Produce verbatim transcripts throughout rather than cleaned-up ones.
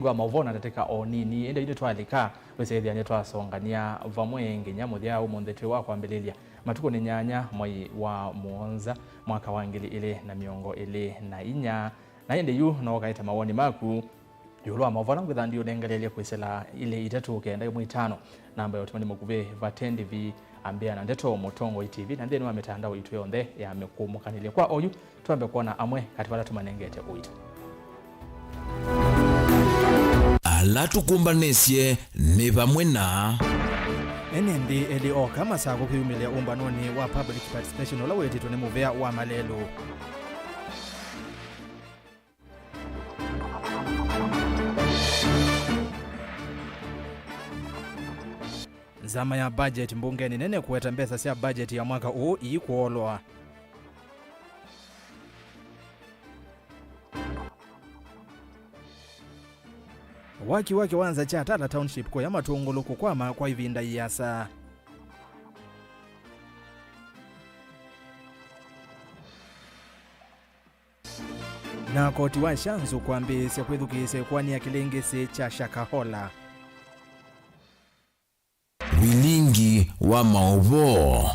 Wa maũvoo na ndatĩka o nini, ĩndĩ yu nĩtwalika wĩsĩthya nĩtwasongania vamwe nginya mũthya ũmũnthĩ twĩ wa kwambĩlĩlya matukũ nĩ nyanya mwei wa mũonza mwaka wa ngili ilĩ na mĩongo ĩlĩ na inya. Na ĩndĩ yu no ũkaete mawoni maku ĩũlũ wa maũvoo ala ngwĩtha ndiũnengeleelye kwĩsĩla ilĩ itatũ kenda ĩmwe itano. Namba ya ũtũmani mũkuvĩ vate ndivi ambĩa na ndeto mũtongoi T V na nthĩnĩ wa mĩtandao itũ yonthe ya mĩkũmũkanĩlye. Kwa oyu, twambe kwona amwe katĩ vala tũmanengete ũito. Ala tũkũmbanĩsye nĩ vamwe na. Ene nthĩ elĩ oka Masakũ kwĩyumĩlya ũmbanonĩ wa public participation ũla wĩtĩtwe nĩ mũvĩa wa Malelũ. Nzama ya budget mbungenĩ nene kũweta mbesa sya budget ya mwaka ũũ iikũolwa. Waki wa kĩwanza kya Tala Township kũya matũngũlũ kũkwama kwa ĩvinda ĩasa. Na koti wa Shanzu kwambĩĩsya kwĩthukĩĩsya ĩkoani ya kĩlĩngĩsĩ kya Shakahola. Vilingi wa maũvoo.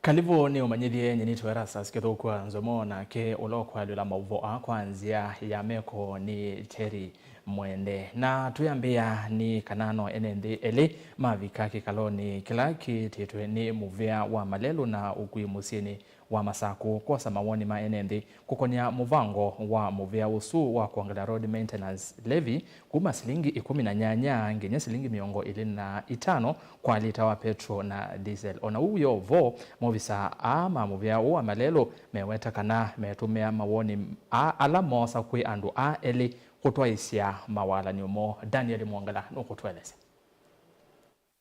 Kalivũ nĩ ũmanyĩthye nyinito Erastus Kĩthũkwa Nzomo, nake ũla ũkwalwĩla maũvoo aa kwa nzĩa ya meko nĩ Terry Mwende. Na twĩambĩa nĩ kana no ene nthĩ elĩ mavika kĩkalonĩ kĩla kĩtĩtwe nĩ mũvĩa wa Malelũ na ũkui mũsyĩnĩ wa Masakũ kwosa mawoni ma ene nthĩ kũkonĩa mũvango wa mũvĩa ũsu wa kwongela road maintenance levy kuma silingi ĩkũmi na nyanya nginya silingi mĩongo ĩlĩ na itano kwa lita wa petro na diesel. O na ũu wĩ o vo, maovisaa aa ma mũvĩa ũũ wa Malelũ meweta kana metũmĩa mawoni aa ala moosa kwĩ andũ aa elĩ kũtwaĩsya mawalany'o moo. Daniel Mwongela nũkũtũelesya.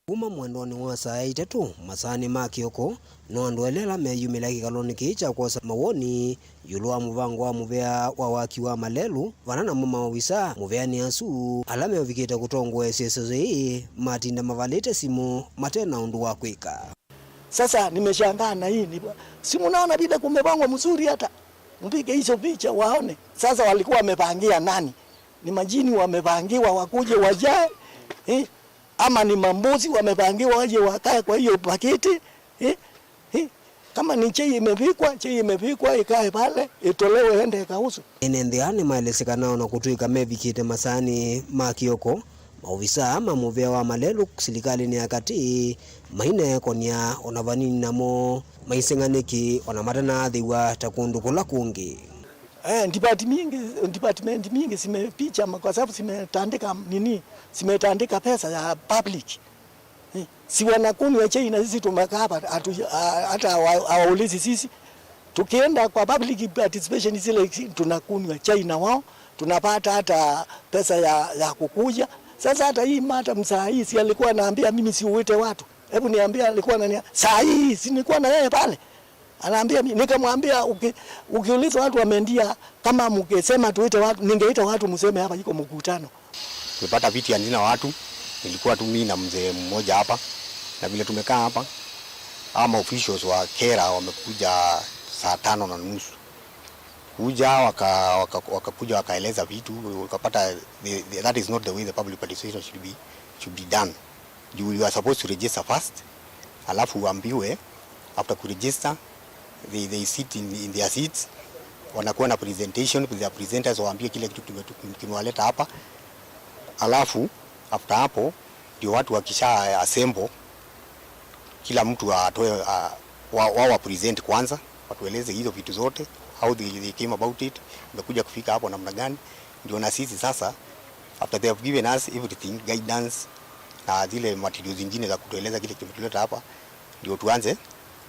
Kuma mwendonĩ wa saa itatũ, masaanĩ ma kĩoko, no andũ elĩ ala meyumĩlya kĩkalonĩ kĩĩ kya kwosa mawoni ĩũlũ wa mũvango wa mũvea wa waki wa Malelũ, vana namo maovisaa mũveanĩ asu ala meũvikĩte kũtongoesya ĩseso yĩĩ matinda mavalĩte simũ mate na ũndũ wa kwĩka. Sasa nimeshangaa na hii ni, si mnaona vile kumepangwa mzuri, hata mpige hizo picha waone. Sasa walikuwa wamepangia nani? Ni majini wamepangiwa wakuje wajae, eh? Ama ni mambuzi wamepangiwa waje wakae kwa hiyo pakiti, eh? Eh? Kama ni chai imepikwa, chai imepikwa, ikae pale, itolewe, ende ikauzwe. Ene nthĩ aa nĩmaelesye kana o na kũtw'ĩka mevikĩte masaanĩ ma kĩoko, maovisaa ma mũvĩa wa Malelũ silikalĩnĩ ya katĩ maineekon'ya o na vanini, namo maiseng'a nĩkĩ o na matanaathĩw'a ta kũndũ kũla kũngĩ. Eh, department mingi, department mingi zimeficha ma-, kwa sababu zimetandika nini, zimetandika pesa ya public. Eh, si wanakunywa chai na sisi tumekaa hapa, hatu-, a-, hata hawa-, hawaulizi sisi. Tukienda kwa public participation zile, si tunakunywa chai na wao, tunapata hata pesa ya, ya kukuja. Sasa hata hii madam saa hii, si alikuwa anaambia mimi siuite watu. Hebu niambie, alikuwa anania-, saa hii, si nilikuwa na yeye pale. Anaambia mi-, nikamwambia, "Uki-, ukiuliza watu wameendia, kama mkisema tuite watu, ningeita watu mseme hapa iko mkutano." Nilipata viti ya nina watu, nilikuwa tu mimi na mzee mmoja hapa, na vile tumekaa hapa, ama officials wa kera wamekuja saa tano na nusu. Kuja waka-, waka-, wakakuja wakaeleza vitu, ukapata the, the, that is not the way the public participation should be, should be done. You, you are supposed to register first, alafu uambiwe, after kuregister, they, they sit in, in their seats, wanakuwa na presentation with their presenters, waambie kile kitu kime-, kimewaleta hapa, alafu after hapo ndio watu wakisha assemble, kila mtu atoe, a, wa, wa, wa present kwanza, watueleze hizo vitu zote, how they, they came about it, imekuja kufika hapo namna gani, ndio na sisi sasa, after they have given us everything, guidance, na zile materials zingine za kutueleza kile kimetuleta hapa, ndio tuanze,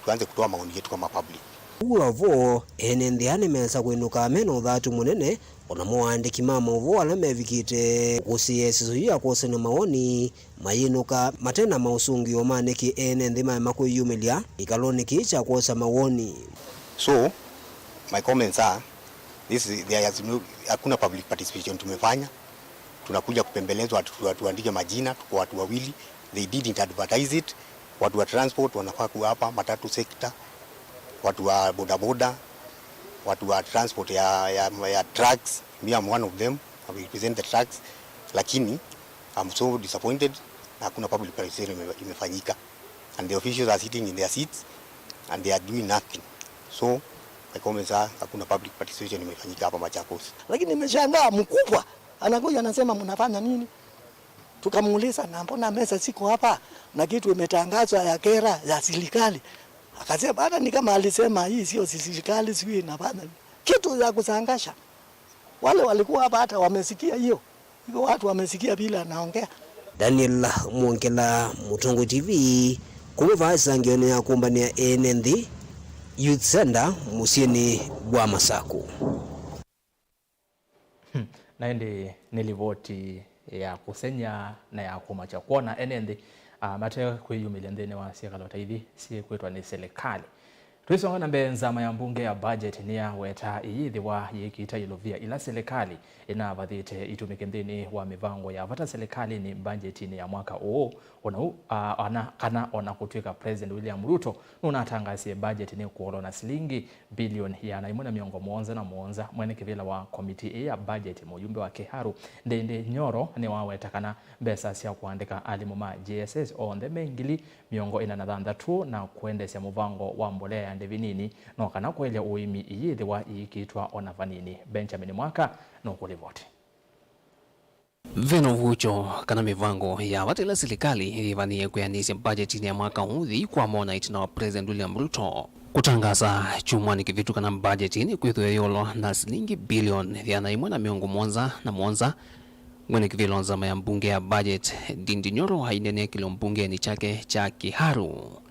tuanze kutoa maoni yetu kama public. Ũu o vo, ene nthĩ aa nĩmesa kwĩnũka me na ũthatu mũnene, o namo aandĩki ma maũvoo ala mevikĩte kũsĩĩa ĩseso yĩu ya kwosany'a mawoni mayĩnũka mate na maũsũngĩo ma nĩkĩ ene nthĩ maema kwĩyumĩlya kĩkalonĩ kĩĩ kya kwosa mawoni. So, my comments are, this is, there has no, hakuna public participation tumefanya. Tunakuja kupembelezwa, watu, watu tuandike majina, tuko watu wawili. They didn't advertise it. Watu wa transport wanafaa kuwa hapa, matatu sector, watu wa bodaboda, Watu wa transport ya, ya, ya trucks, me, I'm one of them, I represent the trucks, lakini I'm so disappointed na hakuna public participation ime- imefanyika, and the officials are sitting in their seats and they are doing nothing. So my comments are, hakuna public participation imefanyika hapa Machakos. Lakini nimeshangaa, mkubwa anakuja anasema, "Mnafanya nini?" Tukamuuliza, "Na mbona meza ziko hapa na kitu imetangazwa ya kera ya serikali?" Akasema, hata ni kama alisema, "Hii sio serikali, sijui inafanya nini." Kitu ya kusangasha. Wale walikuwa hapa hata wamesikia hiyo. Hivyo watu wamesikia vile anaongea. Daniel Mwongela, Mũtongoi T V, kuma vaa ĩsangĩonĩ ya kũmbanĩa ene nthĩ, Youth Center, mũsyĩnĩ wa Masaku. Na ĩndĩ nĩ livoti ya kũsengy'a na ya kũmakya kwona ene nthĩ, ah, mate kwĩyumĩlya nthĩnĩ wa syĩkalo ta ithi syĩkwĩtwa nĩ silikalĩ. Twĩsonga na mbee, nzama ya mbunge ya budget nĩyaweta iyĩthĩwa yĩkĩta ilovia ila silikalĩ ĩnavathĩte itũmĩke nthĩnĩ wa mĩvango ya vata silikalĩnĩ mbanjetinĩ ya mwaka ũũ, ona u, a, ana, kana ona kũtw'ĩka President William Ruto nũnatangasie budget nĩ kũolwa na silingi bilioni ĩana ĩmwe na mĩongo mũonza na mũonza. Mwene kĩvĩla wa komiti ĩĩ ya budget, mũyumbe wa Kiharu, Ndindi Nyoro, nĩwaweta kana mbesa sya kũandĩka alimũ ma J S S onthe me ngili mĩongo ĩna na thanthatũ na kũendeesya mũvango wa mbolea ya ndĩvi nini, no kana kũelya ũĩmi iyĩthĩwa iikĩtwa ona vanini. Benjamin Mwaka nũkũlivoti. Ve na ũvukyũ kana mĩvango ya vata ĩla silikalĩ yĩvanĩĩe kwĩanĩsya mbajetinĩ ya mwaka ũũ, thĩ kwa mona ĩtina wa President William Ruto kũtangaasa kyumwanĩ kĩvĩtu kana mbajeti nĩkwĩthĩwa ĩyolwa na silingi bilioni ĩana ĩmwe na mĩongo mũonza na mũonza. Mwene kĩvĩla wa nzama ya mbunge ya budget, Ndindi Nyoro, aineenea kĩlĩo mbungenĩ kyake kya Kiharu,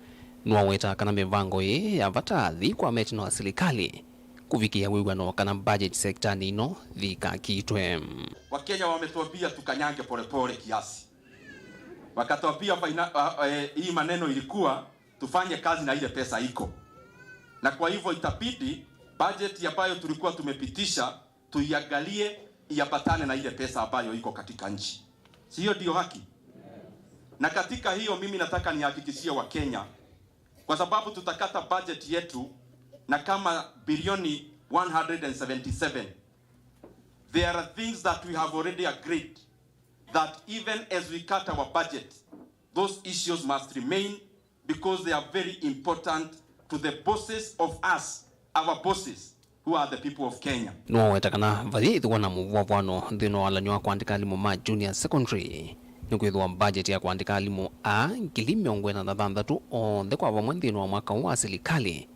nĩwaweta kana mĩvango ĩĩ ya vata thĩ kwa mĩtino ya silikalĩ kũvikĩa wĩw'ano kana budget sektanĩ ĩno thĩ ĩkakitwe. Wakenya wametuambia tukanyage polepole kiasi, wakatuambia faina, uh, eh, hii maneno ilikuwa tufanye kazi na ile pesa iko, na kwa hivyo itabidi budget ambayo tulikuwa tumepitisha tuiangalie iambatane na ile pesa ambayo iko katika nchi. Si hiyo ndio haki? Na katika hiyo mimi nataka nihakikishie Wakenya, kwa sababu tutakata budget yetu na kama bilioni one hundred and seventy seven, there are things that we have already agreed that even as we cut our budget, those issues must remain because they are very important to the bosses of us, our bosses, who are the people of Kenya. Nĩwaweta kana vayĩthĩwa na mũvwavwano nthĩnĩ wa walany'o wa kũandĩka alimũ ma junior secondary, nĩkwĩthĩwa budget ya kũandĩka alimũ aa ngili mĩongo ĩna na thanthatũ onthe kwa vamwe nthĩnĩ wa mwaka ũũ wa silikalĩ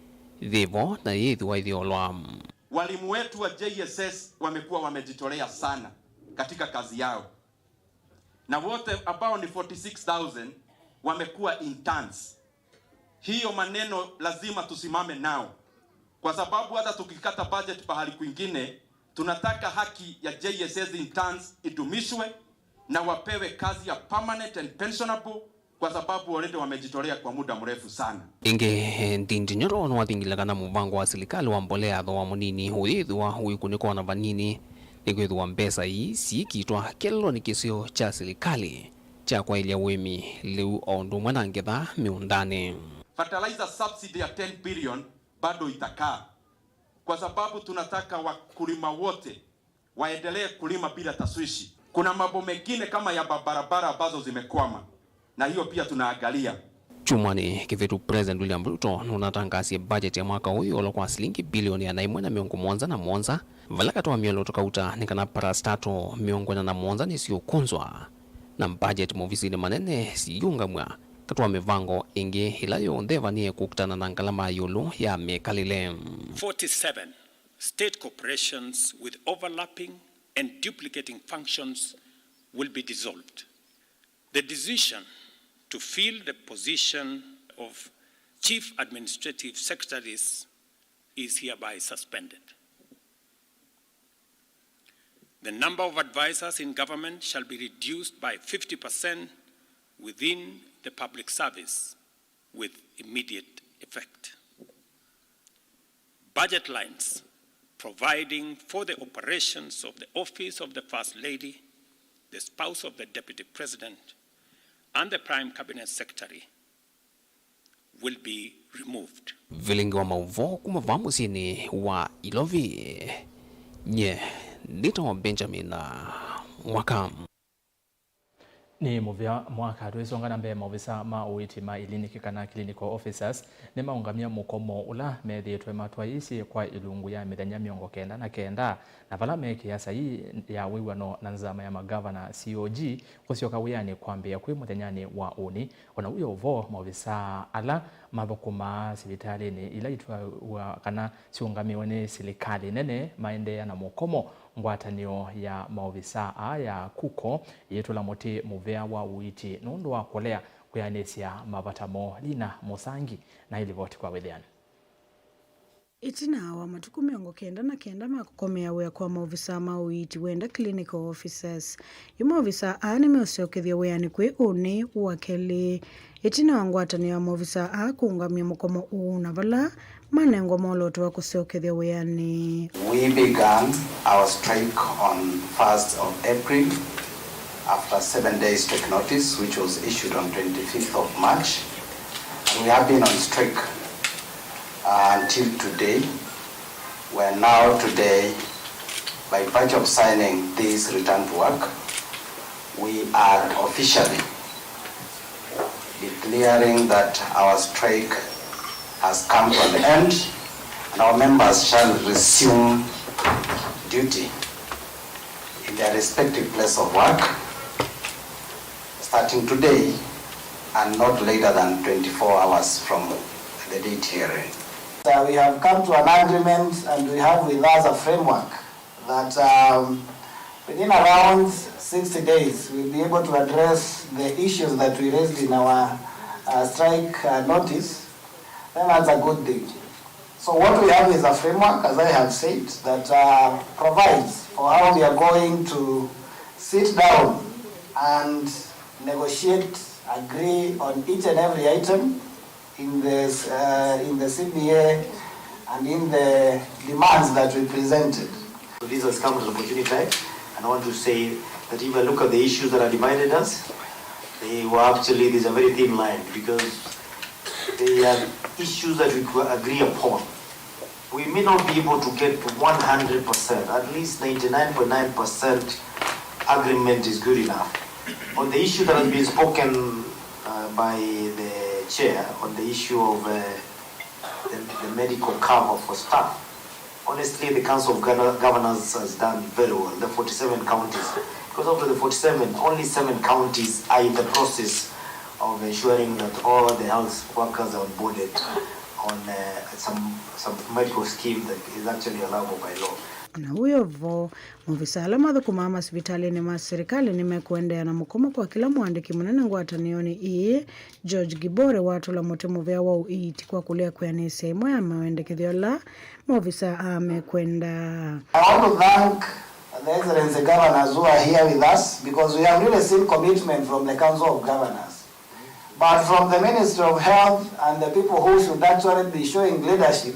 yĩvo na yĩthĩwa ĩyolwa. Walimu wetu wa J S S wamekuwa wamejitolea sana katika kazi yao, na wote ambao ni forty six thousand wamekuwa interns. Hiyo maneno lazima tusimame nao, kwa sababu hata tukikata budget pahali kwingine, tunataka haki ya J S S interns idumishwe na wapewe kazi ya permanent and pensionable, kwa sababu already wamejitolea kwa muda mrefu sana. Ĩngĩ, Ndindi Nyoro nĩwathingile kana mũvango wa silikalĩ wa mbolea ya thooa mũnini ũyĩthĩwa ũikũnĩkwa na vanini, nĩkwĩthĩwa mbesa ii siikitwa kĩlĩlonĩ kĩseo kya silikalĩ kya kwaĩlya ũĩmi lĩu o ũndũ ũmwe na ngetha mĩũndanĩ. Fertilizer subsidy ya ten billion bado itakaa, kwa sababu tunataka wakulima wote waendelee kulima bila tashwishi. Kuna mambo mengine kama ya barabara ambazo zimekwama, na hiyo pia tunaangalia. Kyumwanĩ kĩvĩtu, President William Ruto nũnatangasie budget ya mwaka ũũ ĩyolwa kwa silingi bilioni ĩana ĩmwe na mĩongo mũonza na mũonza, vala katĩ wa myolooto kauta nĩ kana parastatal mĩongo ĩna na mũonza nĩsiũkũnzwa, na budget movisinĩ manene siyĩũngamw'a katĩ wa mĩvango ĩngĩ ĩla yonthe ĩvanĩe kũkitana na ngalama ya ĩũlũ ya mĩkalĩle. Forty-seven state corporations with overlapping and duplicating functions will be dissolved. The decision to fill the position of Chief Administrative Secretaries is hereby suspended. The number of advisors in government shall be reduced by fifty percent within the public service with immediate effect. Budget lines providing for the operations of the Office of the First Lady, the Spouse of the Deputy President, and the Prime Cabinet Secretary will be removed. Vilingi wa maũvoo kuma vaa mũsyĩnĩ wa Ilovi. Nye nĩtawa Benjamin Mwaka. Nĩ mũvea Mwaka. Twĩsonga na mbee, maovisa ma ũiiti ma iliniki kana clinical officers nĩmaũngamya mũkomo ũla methĩĩtwe matwaĩĩsye kwa ilungu ya mĩthenya mĩongo kenda na kenda, na vala mekĩa saii ya wĩw'ano na nzama ya magavana, C O G, kũsyoka wĩanĩ kwambĩĩa kwĩ mũthenyanĩ wa ũnĩ. O na wĩ o vo, maovisaa ala mathũkũmaa sivitalĩnĩ ila itwawa kana syĩũngamĩwe nĩ silikalĩ nene maendeea na mũkomo. Ngwatanĩo ya maovisaa aa ya KUCO yĩtũla mũtĩ mũvea wa ũiiti nũndũ wa kũlea kwĩanĩsya mavata moo. Lina Mũsangi na ĩlivoti kwa wĩthĩano. Ĩtina wa matukũ mĩongo kenda na kenda ma kũkomea wĩa kwa maovisaa ma ũiiti wenda clinical officers, yu maovisaa aa nĩmeũsyokethya wĩanĩ kwĩ ũnĩ wa kelĩ. Ĩtina wa ngwatanĩo ya maovisaa aa kũũngamya mũkomo ũũ na vala manengwa mwolooto wa kũsyokethya wĩanĩ. We began our strike on first of April after seven days strike notice, which was issued on twenty-fifth of March. And we have been on strike, uh, until today, where now today, by virtue of signing this return to work, we are officially declaring that our strike has come to an end and our members shall resume duty in their respective place of work starting today and not later than twenty-four hours from the date herein. Uh, we have come to an agreement and we have with us a framework that, um, within around sixty days, we'll be able to address the issues that we raised in our, uh, strike, uh, notice, then that's a good thing. So what we have is a framework, as I have said, that, uh, provides for how we are going to sit down and negotiate, agree on each and every item in this, uh, in the C B A and in the demands that we presented. So this has come at an opportune time, and I want to say that if I look at the issues that have divided us, they were actually, there's a very thin line because they are issues that we could agree upon. We may not be able to get to one hundred percent, at least ninety-nine point nine percent agreement is good enough. On the issue that has been spoken, uh, by the chair, on the issue of, uh, the, the medical cover for staff, honestly, the Council of Gov-, Governors has done very well, the forty-seven counties. Because out of the forty-seven, only seven counties are in the process of ensuring that all the health workers are onboarded on, uh, some, some medical scheme that is actually allowable by law. Na wĩ o vo, maovisa ala mathũkũmaa masivitalĩnĩ ma silikalĩ nĩmekũendeea na mũkomo kwa kĩla mũandĩki mũnene ngwatanĩonĩ ĩĩ, George Gibore, watũla mũtĩ mũvea wa ũiiti kwa kũlea kwĩanĩsya ĩmwe ya mawendekethyo ala maovisa aa mekwenda. I want to thank the Excellency Governors who are here with us because we have really seen commitment from the Council of Governors. But from the Ministry of Health and the people who should actually be showing leadership,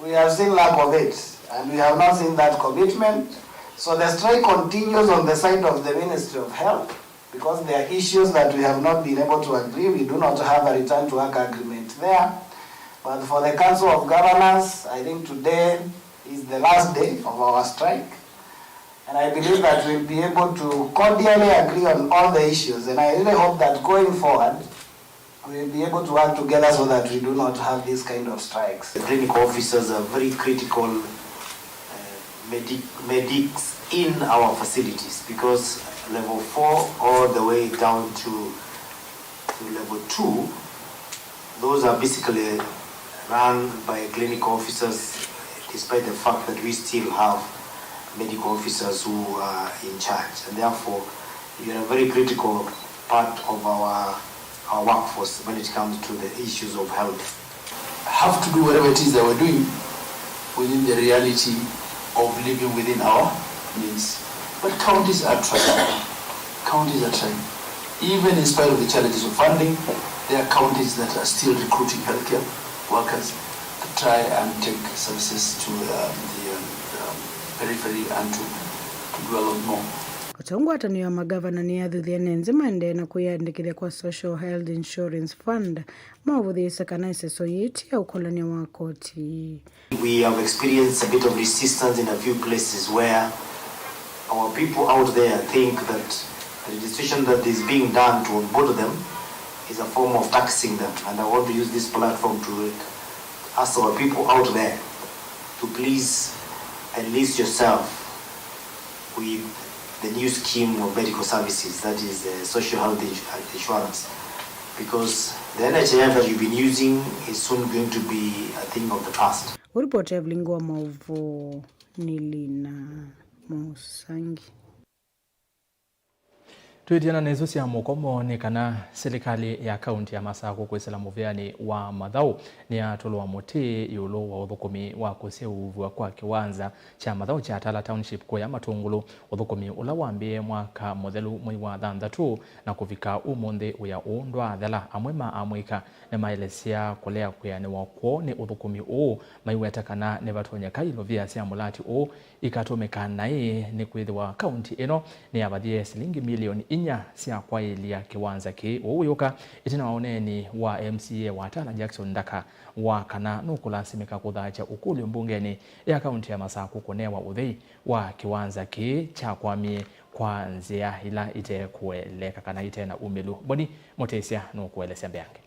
we have seen lack of it, and we have not seen that commitment. So the strike continues on the side of the Ministry of Health because there are issues that we have not been able to agree. We do not have a return to work agreement there. But for the Council of Governors, I think today is the last day of our strike. And I believe that we'll be able to cordially agree on all the issues. And I really hope that going forward, we'll be able to work together so that we do not have these kind of strikes. The clinical officers are very critical, uh, medic-, medics in our facilities because level four all the way down to, to level two, those are basically run by clinical officers, despite the fact that we still have medical officers who are in charge. And therefore, you are a very critical part of our, our workforce when it comes to the issues of health. Have to do whatever it is that we're doing within the reality of living within our means. But counties are trying. Counties are trying. Even in spite of the challenges of funding, there are counties that are still recruiting healthcare workers to try and take services to, um, the, um, um, periphery and to, to do a lot more. Ngwatanĩo ya magavana nĩyathuthya ene nthĩ maendee na kwĩyandĩkĩthya kwa Social Health Insurance Fund, maũvũthĩĩsya kana ĩseso yĩĩ ti ya ũkolany'a wa koti. We have experienced a bit of resistance in a few places where our people out there think that the registration that is being done to onboard them is a form of taxing them, and I want to use this platform to ask our people out there to please enlist yourself with the new scheme of medical services, that is the social health insu-, insurance, because the N H I F that you've been using is soon going to be a thing of the past. Ũripoti ya Vilingi wa Maũvoo nĩ Lina Mũsangi. Twĩtiana na isu sya mũkomo nĩ kana silikalĩ ya kaunti ya Masakũ kwĩsĩla mũvĩanĩ wa mathaũ nĩyatũlwa mũtĩ ĩũlũ wa ũthũkũmi wa kũseũvw'a kwa kĩwanza kya mathaũ kya Tala Township kũya Matũngũlũ, ũthũkũmi ũla wambĩĩe mwaka mũthelu mwei wa thanthatũ na kũvika ũmũnthĩ wĩa ũũ ndwaathela. Amwe ma amũika nĩmaelesya kũlea kwĩanĩwa kwoo nĩ ũthũkũmi ũũ, maiweta kana nĩvatonyeka ilovia sya mũlati ũũ ikatũmĩka naĩ, nĩkwĩthĩwa kaunti ĩno nĩyavathie silingi milioni inya sya kwaĩlya kĩwanza kĩĩ. Ũu wĩũka ĩtina wa ũneeni wa M C A wa Tala Jackson Ndaka wa kana nũkũlasimĩka kũthaasya ũkũlyo mbungenĩ ya kaunti ya Masakũ kũnewa ũthei wa kĩwanza kĩĩ kyakwamie kwa nzĩa ila ite kũeleka kana ite na umĩlu. Boni Mũtĩsya nũkũelesya mbeange.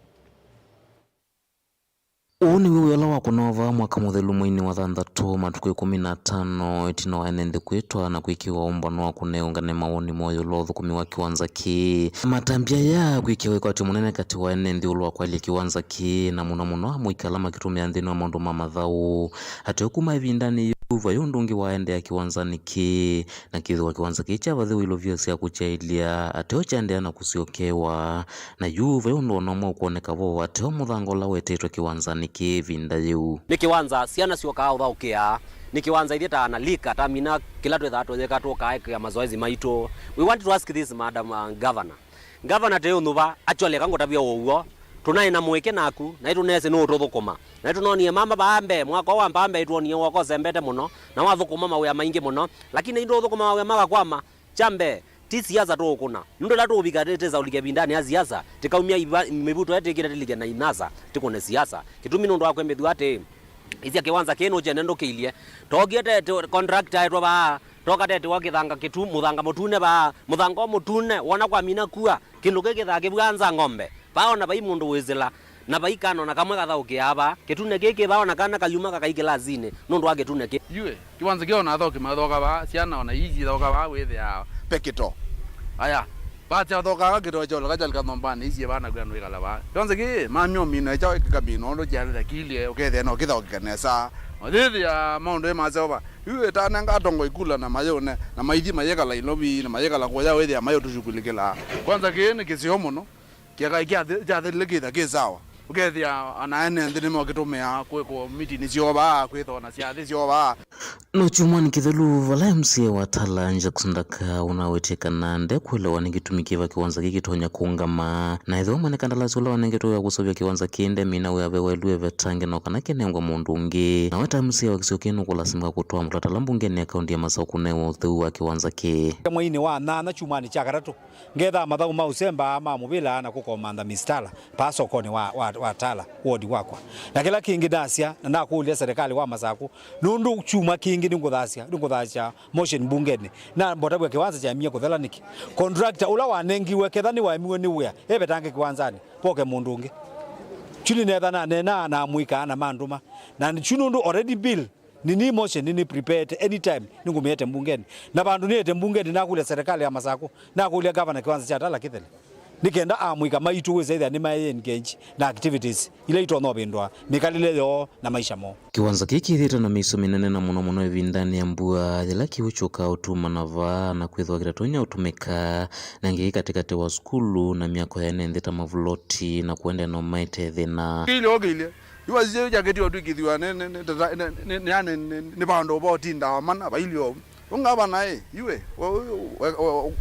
Ũũ nĩw'o wĩa ũla wakũnawa vaa mwaka mũthelu mweinĩ wa thanthatũ, matukũ ĩkũmi na atano ĩtina wa ene nthĩ kwĩtwa na kwĩkĩwa ũmbano wa kũneũngane mawoni moo ĩũlũ wa ũthũkũmi wa kĩwanza kĩĩ. Matambya aya kwĩkĩwa wĩkwatyo mũnene katĩ wa ene nthĩ ĩũlũ wa kwaĩlya kĩwanza kĩĩ, na mũno mũno amũika ala makĩtũmĩa nthĩnĩ wa maũndũ ma mathaũ. Ateo kuma ĩvindanĩ yĩu, vai ũndũ ũngĩ waendeea kĩwanzanĩ kĩĩ, na kĩthĩwa kĩwanza kĩĩ kyavathĩwe ilovia sya kũkyaĩlya, ateo kyaendeea na kũsyokewa. Na yu vai ũndũ o na ũmwe ũkwoneka vo, ateo mũthanga ũla wetetwe kĩwanzanĩ kĩĩ ĩvinda yĩu. Nĩ kĩwanza syana syokaa ũthaũkĩa, nĩ kĩwanza ithyĩ ta ana lika, tamina kĩla twĩthaa tũyĩka tũkaekea mazoezi maitũ. We want to ask this, Madam, uh, Governor. Governor, tĩ ũnyuva, actually, eka ngũtavye ũw'o, tũnaĩ na mũĩkĩ naku, na nĩtũneesĩ nũũtũthũkũma. Na nĩtũnonie mama vaa mbee, mwaka ũũ wa mbaa mbee, nĩtwonie woko ũsembete mũno, na wathũkũma mawĩa maingĩ mũno, lakini ĩndĩ ũthũkũma mawĩa makakwama. Kya mbee, ti siasa tũũkũna. Nũndũ ĩla tũũvika tĩ, tĩsaũlike ĩvindanĩ ya siasa, tĩkaumya iva-, mĩvuto ĩla tĩkĩte tĩlike na inasa, tĩkũne siasa. Kĩtumi nũndũ wa kwĩmbĩthw'a atĩĩ, isya kĩwanza kĩĩ nũkyene ndũkĩilye. Tookie tete contractor aetwe vaa, toka tete wa kĩthanga kĩtu-, mũthanga mũtune vaa, mũthanga o mũtune, wona kwamina kua, kĩndũ kĩĩ kĩthaa kĩvwaa nza ng'ombe. Vaa ona vai mũndũ wĩsĩla, na vai kana ona kamwe kathaũkĩaa vaa. Kĩtune kĩĩ kĩ vaa ona kana kayuma kakai kĩlasinĩ nũndũ wa kĩtune kĩĩ. Yue, kĩwanza kĩĩ ona athaũki mathaũka vaa, syana ona ii syĩthaũka vaa wĩthĩaa pe kĩtoo. Aya, vasya athaũkaa kĩtoo kyaũlĩka kyalika nyũmbanĩ isie vaa naku andũ ĩkala vaa. Kĩwanza kĩĩ, mamio mino, ĩkya kĩkamino, ũndũ kyathĩtha kĩilye, ũkethĩa no kĩthaũkĩka nesa. Mathĩthĩa maũndũ ĩ maseo va. Yue, tanenga atongoi kula na mayũne, na maithi mayĩkala Nairobi, na mayĩkala kũya wĩthĩa mayũtũshughulikĩla. Kwanza kĩĩ nĩ kĩseo mũno. Kĩaka kyathi-, kyathelile kĩtha kĩ sawa. Ũkethĩa ana ene nthĩ nĩmokĩtũmĩa kwĩkwa mitini syoo vaa, kwĩthona syathĩ syoo vaa. No kyumwanĩ kĩthelu, vala M C A wa Tala, Jackson Ndaka, ũnawĩtie kana ndekwelewa nĩ kĩtumi kĩva kĩwanza kĩĩ kĩtonya kũũngama, na ethĩwa mwene kandalasi ũla wanengetwe wĩa kũseũvya kĩwanza kĩĩ ndemina wĩa ve waĩlwe evetange no kana kĩnengwe mũndũ ũngĩ. Nawe ta M C A wa kĩsio kĩĩ nũkũlasimĩka kũtwaa mũtalatala mbungenĩ ya kaunti ya Masakũ kũnewa ũtheu wa kĩwanza kĩĩ. Mweinĩ wa nyanya kyumwanĩ kya katatũ, ngethaa mathaũ ma ũsemba ma mũvĩla na kũkomantha mistala paa sokonĩ wa, wa, wa Tala ward wakwa. Na kĩla kĩngĩ nasya na nakũlya serikali wa Masakũ, nũndũ kyumwa kĩngĩ nĩngũthasya, nĩngũthasya motion mbungenĩ, na mbotavw'a kĩwanza kyamie kũthela nĩkĩ? Contractor ũla wanengiwe ketha nĩwaemiwe nĩ wĩa evetange kĩwanzanĩ, voke mũndũ ũngĩ. Kyu nĩnetha naneenaa na amũika na mandũma. Na kyu nũndũ already bill nĩ, nĩ motion nĩ, nĩ prepared, anytime nĩngũmĩete mbungenĩ. Na vandũ nĩete mbungenĩ, nakũlya serikali ya Masakũ, nakũlya governor kĩwanza kya Tala kĩthele, nĩ kenda amũika maitũ wĩsa ĩthĩa nĩmaĩ engage na activities ila itonya ũvĩndũa mĩkalĩle yoo na maisha moo. Kĩwanza kĩĩ kĩthĩĩte na mĩisyo mĩnene na mũno mũno ĩvindanĩ ya mbua, yĩla kĩw'ũ kyũkaa ũtuma na vaa, na kwĩthĩwa kĩtatonya ũtũmĩka, na ngĩ katĩkatĩ wa sukulu na myako ya ene nthĩ ta mavuloti, na kũendeea na ũmaete thĩna. Kĩilye, kĩilye. Yu wasisya yu kyakĩtiwe ũtw'ĩkĩthw'a nĩ, nĩ, nĩ, nĩ, nĩ, nĩ, nĩ, nĩ, nĩ vandũ va ũtinda wa mana, vailye ũu. Yu ngavana ĩ, yu ĩ, we,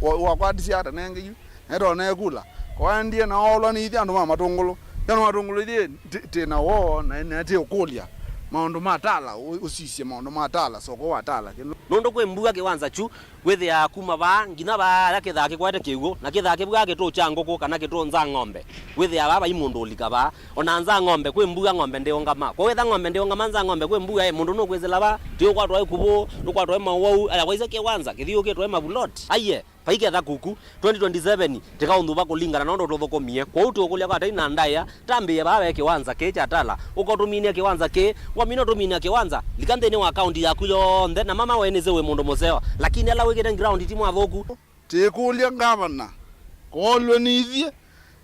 we, wakwatisye ata nenge yu? Netone kula. Kwaendie na oolwa nĩ ithyĩ andũ ma Matũngũlũ. Ithyĩ andũ ma Matũngũlũ ithyĩ, tĩ, tĩ na woo, na, na tĩ ũkũlya. Maũndũ ma Tala, ũ-, ũsisye maũndũ ma Tala, soko wa Tala. Nũndũ kwĩ mbua kĩwanza kyu, wĩthĩaa kuma vaa nginya vaa, ala kĩthaa kĩkwete kĩw'ũ, na kĩthaa kĩvw'aa kĩtũkya ngũkũ kana kĩtũnza ng'ombe. Wĩthĩaa vaa vai mũndũ ũlika vaa. Ona nza ng'ombe, kwĩ mbua ng'ombe ndĩũngama. Kwa wĩtha ng'ombe ndĩũngama nza ng'ombe, kwĩ mbua, ĩ, mũndũ nũkwĩsĩla vaa, ti ũkwatwa ĩ kũvũ, nũkwatwa ĩ mawau, ala waisye kĩwanza, kĩthiũkĩtwe ĩ mavuloti. Aiye. Vaiketha kuku, twenty twenty-seven, tĩkaũnthuva kũlingana na ũndũ tũthũkũmie. Kwoou tũũkũlya kwa tai na ndaĩa, tambĩĩe vaa ve kĩwanza kĩĩ kya Tala, ũkotũminie kĩwanza kĩĩ, wamina ũtũminia kĩwanza, lika nthĩnĩ wa kaunti yaku yonthe, na mama wenĩsĩ wĩ mũndũ mũseo, lakini ala wĩkĩte ground ti mwathũku. Tĩkũlya ngavana, koolwe nĩ ithyĩ,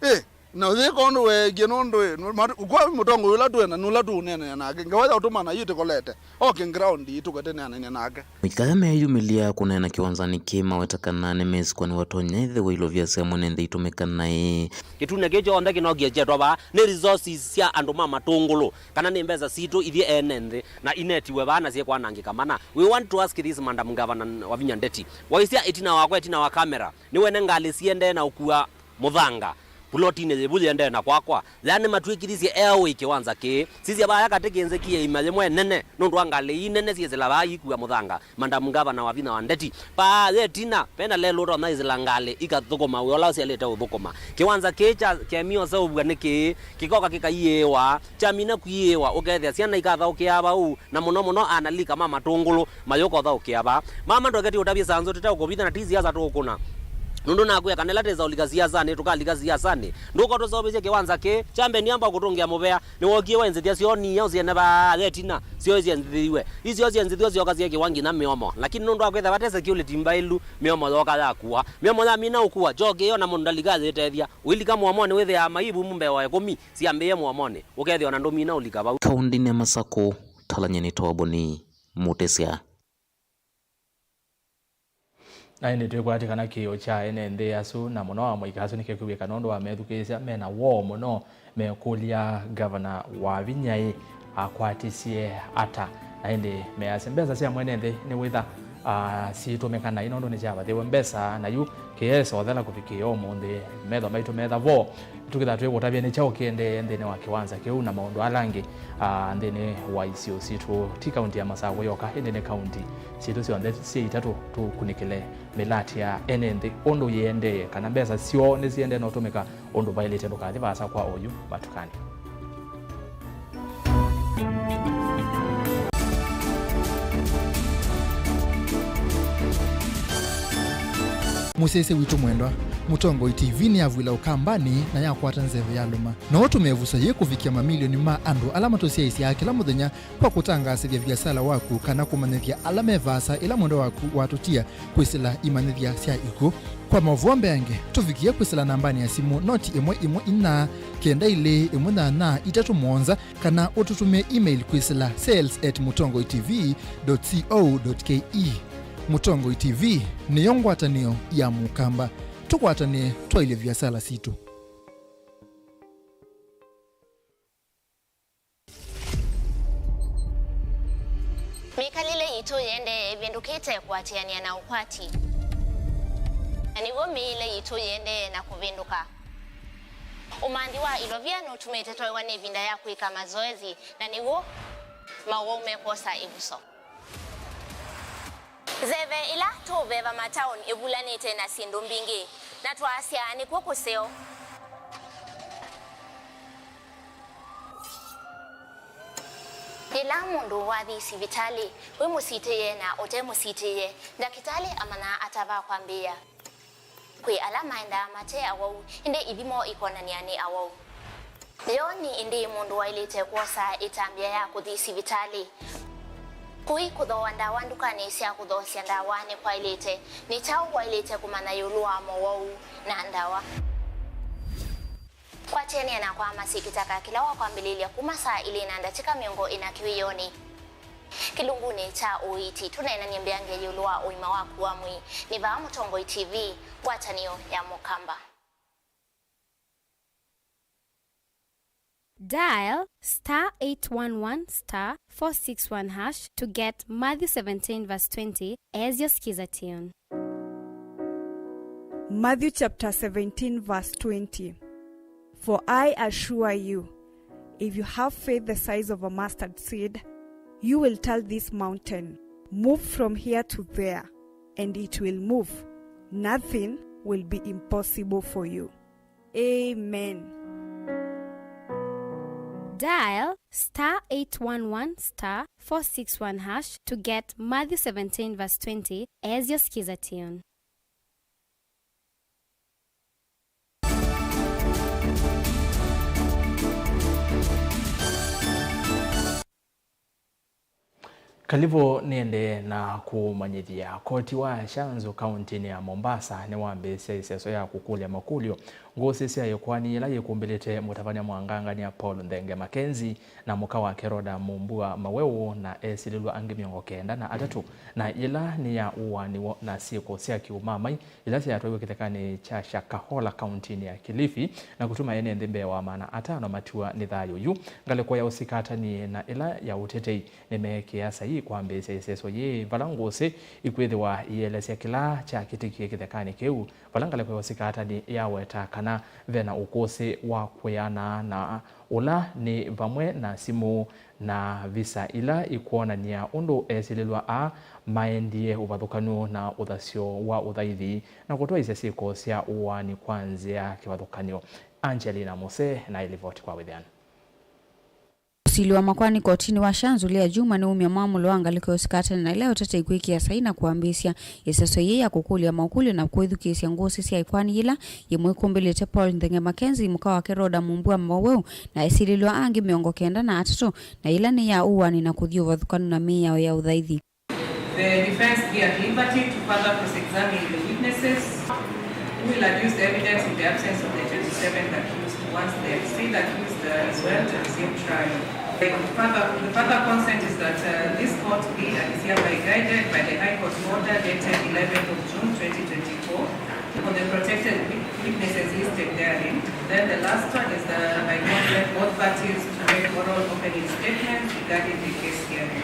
ĩ, na ũyĩka ũndũ weekie nũndũ, ĩ, nũ-, matu-, kwa mũtongoi ũla twĩ na nũla tũũneenea nake, ngewa ya ũtũmana yu tĩkolete. Oke ground ĩtũkate nĩanene nake. Mũikaya meyumĩlya kũneena kĩwanzanĩ kĩĩ maweta kana nĩmesĩ kwani watonya ĩthĩwa ilovya sya mwene nthĩ itũmĩka naĩ. Kĩtune kĩĩ kyonthe kĩnokie kyetwa vaa nĩ resources sya andũ ma Matũngũlũ, kana nĩ mbesa sitũ ithyĩ ene nthĩ, na inetiwe vaa na syĩkwanangĩka mana. We want to ask this Madam Governor Wavinya Ndeti. Waisya ĩtina wakwa, ĩtina wa camera, nĩwene ngalĩ siendee na ũkua mũthanga pulotinĩ yĩvu yĩendee na kwakwa. Yaani matwĩkĩthisye eaway kĩwanza kĩĩ. Sisya vaya katĩ kĩnzĩkie ĩima yĩmwe nene nũndũ wa ngalĩ ii nene syĩsĩla vaa iikua mũthanga. Madam Governor Wavinya Ndeti, vaa yetina vena lelũ ũtonya ĩsĩla ngalĩ ikathũkũma wĩa ũla ũsyalĩte ũthũkũma. Kĩwanza kĩĩ kya kemio seũvw'a nĩ kĩĩ, kĩkoka kĩkaiĩĩwa, kyamina kũiĩĩwa ũkethĩa syana ikathaũkĩaa vau, na mũno mũno analika ma Matũngũlũ mayũka ũthaũkĩa vaa. Mama ndweketi ũtavye sanzũ tũteũkũvitha na ti siasa tũũkũna. Nũndũ nakwĩa kana ĩla tĩsaũlika siasanĩ, tũkalika siasanĩ. Ndũka ũtũseũvĩsye kĩwanza kĩĩ, kyambeni amba kũtũngĩa mũvea, nĩwookie wainzĩthya syoo niya ũsyene vaa yetina, syoo isyenzĩthĩiwe. Isyo syenzĩthĩwe syoka syekĩwa nginya mĩomo. Lakini nũndũ wa kwĩtha vate security mbaĩlu, mĩomo yooka yakua. Mĩomo yamina ũkua, kyokĩo na mũndũ ndalika ayĩtethya. Ũilika mũomonĩ wĩthĩaa maivu mbee wa ĩkũmi syambĩĩe mũomonĩ. Ũkethĩa ona ndũmina ũlika vau. Kaũndĩnĩ ya Masakũ, Talanyeni Toboni, Mũtĩsya. Na ĩndĩ twĩkwatya kana kĩĩo kya ene nthĩ asu na mũno amũika asu nĩkĩkwĩw'ĩka nũndũ wa methukĩĩsya me na woo mũno, mekũlya Ngavana Wavinya ĩ akwatisye ata. Na ĩndĩ measya mbesa sya mwene nthĩ nĩwĩtha, ah, siitũmĩka naĩ nũndũ nĩsyavathĩwe mbesa, na yu kĩesa ũthela kũvikĩĩa ũmũnthĩ metho maitũ metha vo. Tũkĩtha twĩkũtavya nĩ kyaũ kĩendee nthĩnĩ wa kĩwanza kĩu na maũndũ ala angĩ, ah, nthĩnĩ wa isio sitũ. Ti kaunti ya Masakũ yoka, ĩndĩ nĩ kaunti sitũ syonthe syĩ itatũ tũkunĩkĩle mĩlatĩ ya ene nthĩ ũndũ yĩendee, kana mbesa syoo nĩsiendee na ũtũmĩka ũndũ vaĩlĩte. Ndũkathi vaasa kwa oyu matukanĩ. Mũsyaĩĩsya witũ mwendwa, Mũtongoi T V nĩyavw'ĩla Ũkambanĩ na yakwata nzeve yalũma. No ũtũme ĩvuso yĩĩ kũvikĩa mamilioni ma andũ ala matũsyaĩĩsyaa kĩla mũthenya kwa kũtangaasĩthya viasala waku kana kũmanyĩthya ala me vaasa ĩla mwendwa waku watũtia kwĩsĩla imanyĩthya sya ikw'ũ. Kwa maũvoo mbeange, tũvikĩe kwĩsĩla nambanĩ ya simũ noti ĩmwe ĩmwe inya kenda ilĩ ĩmwe nyanya itatũ mũonza, kana ũtũtũmĩe email kwĩsĩla sales at mũtongoi T V dot co dot K E. Mũtongoi T V nĩyo ngwatanĩo ya Mũkamba. Tũkwatanĩe twaĩlye viasala sitũ. Mĩkalĩle yitũ yĩendee ĩvĩndũkĩte kũatĩanĩa na ũkwati, na nĩw'o mĩĩle yitũ yĩendee na kũvĩndũka. Ũmanthi wa ilovia nũtumĩte twaĩwa nĩ ĩvinda ya kwĩka mazoezi, na nĩw'o mawau mekwosa ĩvuso. Nzeve ĩla tũũveva mataoni ĩvulanĩte na syĩndũ mbingĩ, na twaasya nĩkw'o kũseo. Yĩla mũndũ wathi sivitalĩ, wĩ mũsitĩĩe na ũte mũsitĩĩe, ndakĩtalĩ amanyaa ata va kwambĩĩa. Kwĩ ala maendaa mate awau, ĩndĩ ithimo ikonany'a nĩ awau. Yo nĩ ĩndĩĩ mũndũ waĩlĩte kwosa ĩtambya ya kũthi sivitalĩ? Kũi kũthooa ndawa ndukanĩ sya kũthoosya ndawa nĩkwaĩlĩte? Nĩ kyaũ waĩlĩte kũmanya ĩũlũ wa mowau na ndawa? Kwatĩanĩa nakwa Masĩ Kĩtaka kĩla wakwambĩlĩlya kuma saa ilĩ na ndatĩka mĩongo ĩna kĩwĩonĩ. Kĩlungunĩ kya ũiiti, tũneenany'a mbeange ĩũlũ wa ũima waku wa mwĩĩ. Nĩ vaa Mũtongoi T V, ngwatanĩo ya Mũkamba. Dial star eight one one star four six one hash to get Matthew seventeen verse twenty as your skiza tune. Matthew chapter seventeen, verse twenty. For I assure you, if you have faith the size of a mustard seed, You will tell this mountain, "Move from here to there," and it will move. Nothing will be impossible for you. Amen. Dial star eight one one star four six one hash to get Matthew seventeen verse twenty as your skiza tune. Kalivũ nĩendee na kũmanyĩthya. Koti wa Shanzu kauntinĩ ya Mombasa nĩwambĩĩsya ĩseso ya kũkũlya makũlyo ngũsĩ sya ĩkoani yĩla yĩkumbĩlĩte mũtavany'a mwangangany'a Paul Nthenge Mackenzie na mũka wake Rhoda Mumbua Maweu na esilĩlwa angĩ mĩongo kenda na atatũ, na yĩla nĩ ya ũaani wo na syĩko sya kĩũmamai ila syatwaiwe kĩthekanĩ kya Shakahola kauntinĩ ya Kilifi, na kũtuma ene nthĩ mbee wa maana atano matiwa nĩ thayũ. Yu ngalĩko ya ũsikatani na ĩla ya ũtetei nĩmeekĩa saii kwambĩĩsya ĩseso yĩĩ, vala ngũsĩ ikwĩthĩwa ielesya kĩla kyakĩtĩkie kĩthekanĩ kĩu, vala ngalĩko ya ũsikatani yaweta kana ve na ũkũsĩ wa kwĩana na ũla nĩ vamwe na simũ na visa ila ikwonany'a ũndũ esilĩlwa aa maendie ũvathũkany'o na ũthasyo wa ũthaithi na kũtwaĩsya syĩko sya ũaani kwa nzĩa kĩvathũkany'o. Angelina Mose na ĩlivoti kwa wĩthĩano. Ũsili wa makoani kotinĩ wa Shanzu lya Juma nĩwumya mwamũlo wa ngalĩko ya ũsikatani na ĩla ya ũtetei kwĩkĩa saii na kwambĩĩsya ĩseso yĩĩ ya kũkũlya maũkũlyo na kwĩthukĩĩsya ngũsĩ sya ĩkoani yĩla yĩmwe ĩkumbĩlĩte Paul Nthenge Mackenzie, mũka wake Rhoda Mumbua Maweu, na esilĩlwa angĩ mĩongo kenda na atatũ, na yĩla nĩ ya ũaani na kũthi ũvathũkanu na mĩao ya ũthaithi. The defense be at liberty to further cross-examine the witnesses who will adduce the evidence in the absence of the twenty-seventh accused once the sixth accused, uh, is well to resume trial. The further, the further consent is that, uh, this court be and is hereby guided by the High Court order dated eleventh of June twenty twenty-four for the protected wit-, witnesses listed therein. Then the last one is the, by consent, both parties to make oral opening statements regarding the case hearing.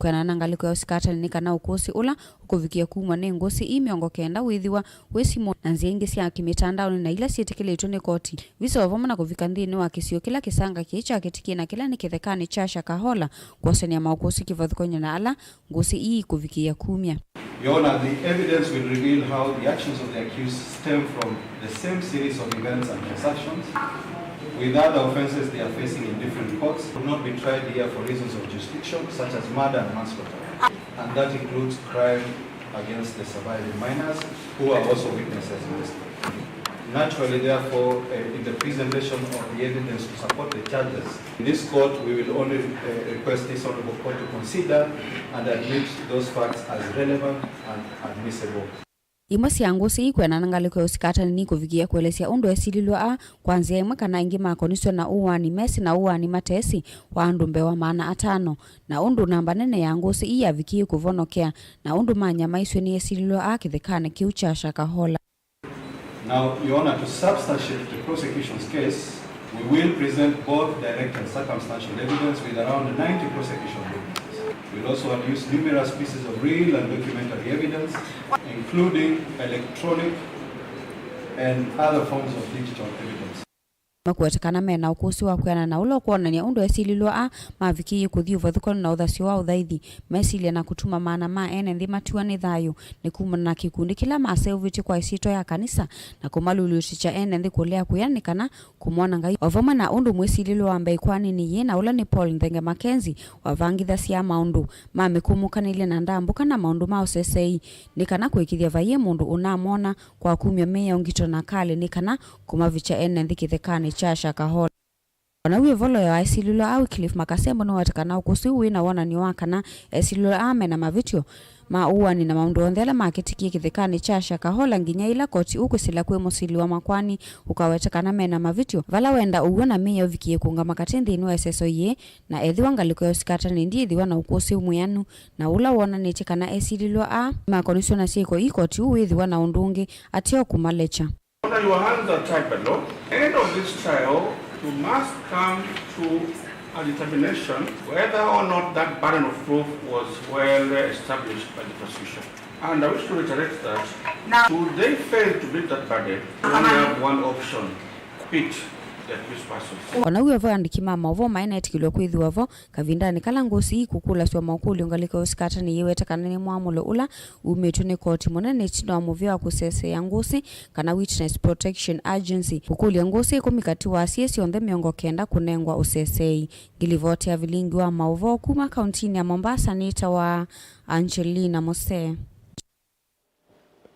Kwĩanana na ngalĩko ya ũsikatani nĩ kana ũkũsĩ ũla ũkũvikĩa kumw'a nĩ ngũsĩ ii mĩongo kenda wĩthĩwa wĩ simũ na nzĩa ingĩ sya kĩmĩtandaonĩ na ila syĩtĩkĩlĩtw'e nĩ koti, visa o vamwe na kũvika nthĩnĩ wa kĩsio kĩla kĩsanga kĩĩ kyakĩtĩkie na kĩla nĩ kĩthekanĩ kya Shakahola kwosany'a maũkũsĩ kĩvathũkany'o na ala ngũsĩ ii ikũvikĩĩa kumya. Your Honor, the evidence will reveal how the actions of the accused stem from the same series of events and transactions, with other offenses they are facing in different courts, could not be tried here for reasons of jurisdiction, such as murder and manslaughter, and that includes crime against the surviving minors, who are also witnesses in this case. Naturally, therefore, uh, in the presentation of the evidence to support the charges, in this court, we will only, uh, request this Honorable Court to consider and admit those facts as relevant and admissible. Imwe sya ngũsĩ ii kwĩanana na ngalĩko ya ũsikatani nĩ kũvikĩĩa kũelesya ũndũ esilĩlwa aa kwa nzĩa ĩmwe kana ĩngĩ makonisw'e na ũaani mesĩ na ũaani matesĩ wa andũ mbee wa maana atano, na ũndũ namba nene ya ngũsĩ ii yavikĩie kũvonokea, na ũndũ manyamaisw'e nĩ esilĩlwa aa kĩthekanĩ kĩu kya Shakahola. Now, Your Honor, to substantiate the prosecution's case, we will present both direct and circumstantial evidence with around ninety prosecution witnesses. We'll also adduce numerous pieces of real and documentary evidence, including electronic and other forms of digital evidence. Makwete kana me na ũkũsĩ wa kwĩanana na ũla ũkwonany'a ũndũ esilĩlwa aa mavikĩie kũthi ũvathũkanu na ũthasyo wa ũthaithi, mesilya na kũtuma maana ma ene nthĩ matiwa nĩ thayũ, nĩ kumana na kĩkundi kĩla maseũvĩtye kwa ĩsyĩtwa ya kanisa, na kũmalulutĩkya ene nthĩ kũlea kũya nĩ kana kũmwona Ngai, o vamwe na ũndũ mwĩsilĩlwa wa mbee ĩkoaninĩ yĩĩ na ũla nĩ Paul Nthenge Mackenzie wavangĩthasya maũndũ ma mĩkũmũkanĩlye na ndambũka na maũndũ ma ũseseei, nĩ kana kũĩkĩĩthya vaiĩ mũndũ ũnamwona kwa kumya mĩao ngito na kalĩ nĩ kana kũmavikya ene nthĩ kĩthekanĩ kya Shakahola. O na wĩ ĩvolo ya esilĩlwa aa, Wycliffe Makasembo nĩwaweta kana ũkũsĩ ũũ wĩ na wonany'o wa kana esilĩlwa aa me na mavĩtyo ma ũaani na maũndũ onthe ala makĩtĩkie kĩthekanĩ kya Shakahola nginya yĩla koti ũkwĩsĩla kwĩ mũsili wa makoani ũkawete kana me na mavĩtyo, vala wenda ũw'o na mĩao ĩvikĩe kũũngama katĩ nthĩnĩ wa ĩseso yĩĩ, na ethĩwa ngalĩko ya ũsikatani ndĩĩthĩwa na ũkũsĩ mwĩanu na ũla wonanĩtye kana esilĩlwa aa nĩmakonisw'e na syĩko ii, koti ũũ wĩthĩwa na ũndũ ũngĩ ateo kũmalekya. Honor, your hands are tied by law. At the end of this trial, you must come to a determination whether or not that burden of proof was well established by the prosecution. And I wish to reiterate that now, should they fail to meet that burden, you only have one option, quit. O na w'o vo, andĩki ma maũvoo maĩ na ĩtĩkĩlyo kwĩthĩwa vo kavindanĩ kala ngũsĩ ii ikũkũlasw'a makũlyo ngalĩko, ũsikatani yĩweta kana nĩ mwamũlo ũla umĩtw'e nĩ koti mũnene ĩtina wa mũvĩa wa kũseseea ngũsĩ kana Witness Protection Agency kũkũlya ngũsĩ ĩkũmi katĩ wa syĩ syonthe mĩongo kenda kũnengwa ũseseei. Ngilivoti ya vilingi wa maũvoo kuma kauntinĩ ya Mombasa nĩtawa Angelina Mose.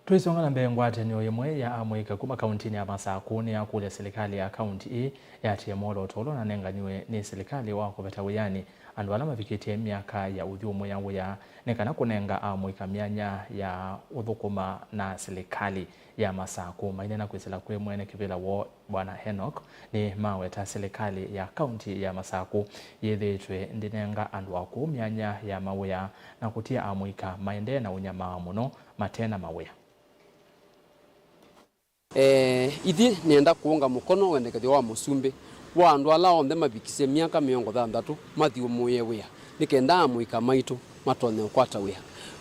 Tũisonga na mbee, ngwatanĩo ĩmwe ya amũika kuma kauntinĩ ya Masakũ nĩyakũlya silikalĩ ya kaunti ĩĩ yatĩĩe mwolooto ũla ũnanenganiwe nĩ silikalĩ wa kũveta wĩanĩ andũ ala mavikĩtye myaka ya ũthyũmũĩa wĩa nĩ kana kũnenga amũika myanya ya ũthũkũma na silikalĩ ya Masakũ. Maineena kwĩsĩla kwĩ mwene kĩvĩla woo Bwana Enoch, nĩmaweta silikalĩ ya kaunti ya Masakũ yĩthĩĩtwe ndĩnenga andũ akũũ myanya ya mawĩa na kũtia amũika maendee na ũnyamaa mũno mate na mawĩa. Eh, ithyĩ nĩenda kũũnga mũkono wendekethyo wa mũsumbĩ wa andũ ala onthe mavikisye myaka mĩongo thanthatũ mathyũmũĩe wĩa, nĩ kenda amũika maitũ matonye ũkwata wĩa.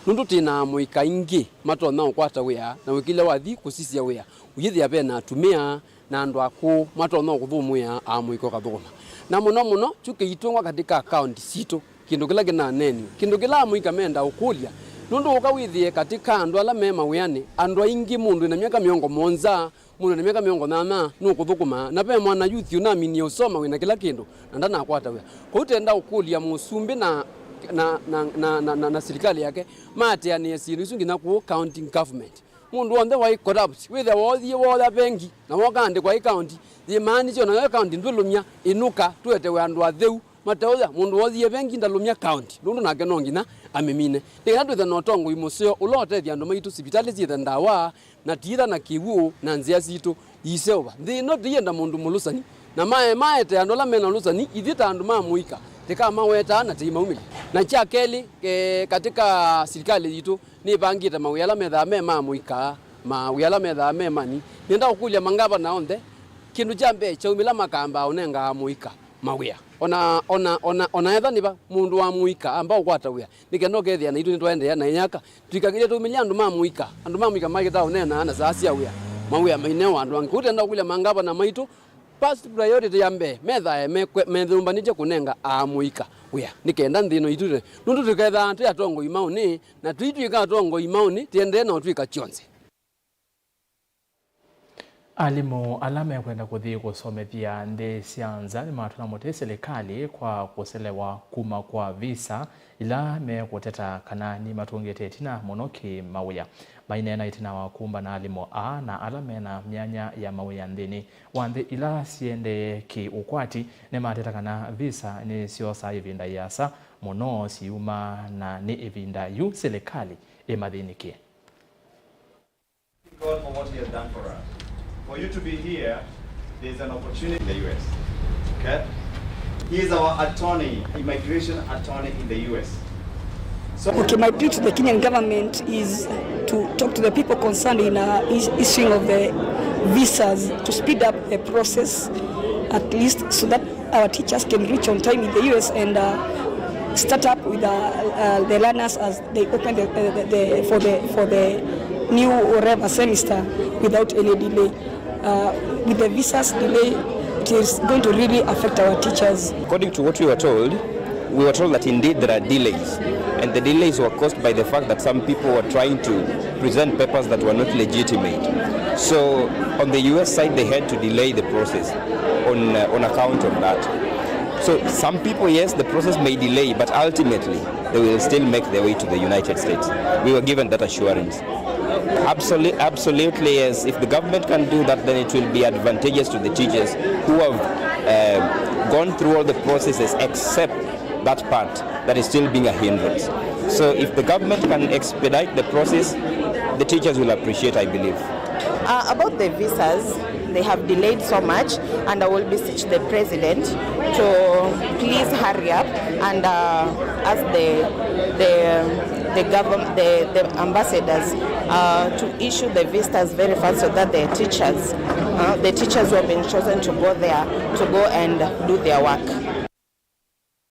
Nũndũ twĩ na amũika aingĩ matonya ũkwata wĩa, na wĩkĩle wathi kũsisya wĩa, ũyĩthĩa ve na atumĩa na andũ akũũ matonya kũthũmũĩa amũika ũkathũkũma. Na mũno mũno, kyu kĩitũngwa katĩ ka kaunti sitũ, kĩndũ kĩla kĩnaneeniwe, kĩndũ kĩla amũika menda ũkũlya, nũndũ ũka wĩthĩe katĩ ka andũ ala me mawĩanĩ, andũ aingĩ, mũndũ wĩna myaka mĩongo mũonza, mũndũ wĩna myaka mĩongo nyanya nũkũthũkũma, na ve mwana yuthi ũnaminie ũsoma wĩna kĩla kĩndũ, na ndanakwata wĩa. Kwoou twenda ũkũlya mũsumbĩ na, na, na silikalĩ yake maatĩanĩe syĩndũ isu nginya kũũ county government. Mũndũ w'onthe waĩ corrupt, wĩthĩa woothie wooya vengi, na wooka andĩkwa ĩ county, yĩmaanisye o nayo county ndwĩlũmya, ĩnũka, tũetewe andũ atheu, mateũya, mũndũ woothie vengi ndalũmya county, nũndũ nake no nginya amĩmine. Nĩ kana twĩthe na ũtongoi mũseo ũla ũtethya andũ maitũ, sivitalĩ syĩthe ndawa, na tiitha na kĩw'ũ, na nzĩa sitũ iiseũva. Nthĩ ĩno tĩyenda mũndũ mũlũsani, na mae maete andũ ala mena ũlũsani, ithyĩ ta andũ ma mũika, tĩkamawetaa na tĩimaumĩlya. Na kya kelĩ, e, katĩ ka silikalĩ yitũ, nĩvangĩte mawĩa ala methaa me ma mũika, mawĩa ala methaa me mani. Nĩenda kũkũlya mangavana onthe, kĩndũ kya mbee kyaumĩla makambaa ũnengaa mũika mawĩa. Ona, ona, ona, ona etha nĩva mũndũ wa mũika amba ũkwata wĩa, nĩ kenda ũkethĩa naitũ nĩtwaendeea na ĩyaka. Tũikakĩlye tũmĩlye andũ ma mũika. Andũ ma mũika makĩtaa ũneenaa na saa sya wĩa, mawĩa mainewa andũ angĩ. Kwoou tenda ũkũlya mangavana maitũ, first priority ya mbee, methae mekwe-, methũmbanĩtye kũnenga amũika wĩa, nĩ kenda nthĩ ĩno itũ, nũndũ tũkethaa twĩ atongoi maũnĩ, na tũitw'ĩka atongoi maũnĩ, tĩendee na ũtw'ĩka kyonthe. Alimũ ala mekwenda kũthi kũsomethya nthĩ sya nza nĩmatũla mũtĩ silikalĩ kwa kũselewa kuma kwa visa ila mekũteta kana nĩmatũngĩte ĩtina mũno kĩ-mawĩa. Maineena ĩtina wa kũmbana alimũ aa na ala mena myanya ya mawĩa nthĩnĩ wa nthĩ ila siendee kĩ-ũkwati, nĩmateta kana visa nĩsyosaa ĩvinda ĩasa mũno siuma na nĩ ĩvinda yu silikalĩ ĩmathĩnĩkĩe. God for what he has done for us. For you to be here, there's an opportunity in the U S. Okay? He is our attorney, immigration attorney in the U S. So, okay, my plea to the Kenyan government is to talk to the people concerned in, uh, is-, issuing of the visas to speed up the process, at least so that our teachers can reach on time in the U S and, uh, start up with, uh, uh, the learners as they open the, uh, the, the, for the, for the new whatever semester without any delay. Uh, with the visas delay, it is going to really affect our teachers. According to what we were told, we were told that indeed there are delays, and the delays were caused by the fact that some people were trying to present papers that were not legitimate. So on the U S side, they had to delay the process on, uh, on account of that. So some people, yes, the process may delay, but ultimately they will still make their way to the United States. We were given that assurance. Absolutely, absolutely, yes. If the government can do that, then it will be advantageous to the teachers who have, uh, gone through all the processes except that part that is still being a hindrance. So if the government can expedite the process, the teachers will appreciate, I believe. Uh, about the visas, they have delayed so much, and I will beseech the president to please hurry up and, uh, ask the, the, the government, the, the ambassadors, uh, to issue the visas very fast so that the teachers, uh, the teachers who have been chosen to go there to go and do their work.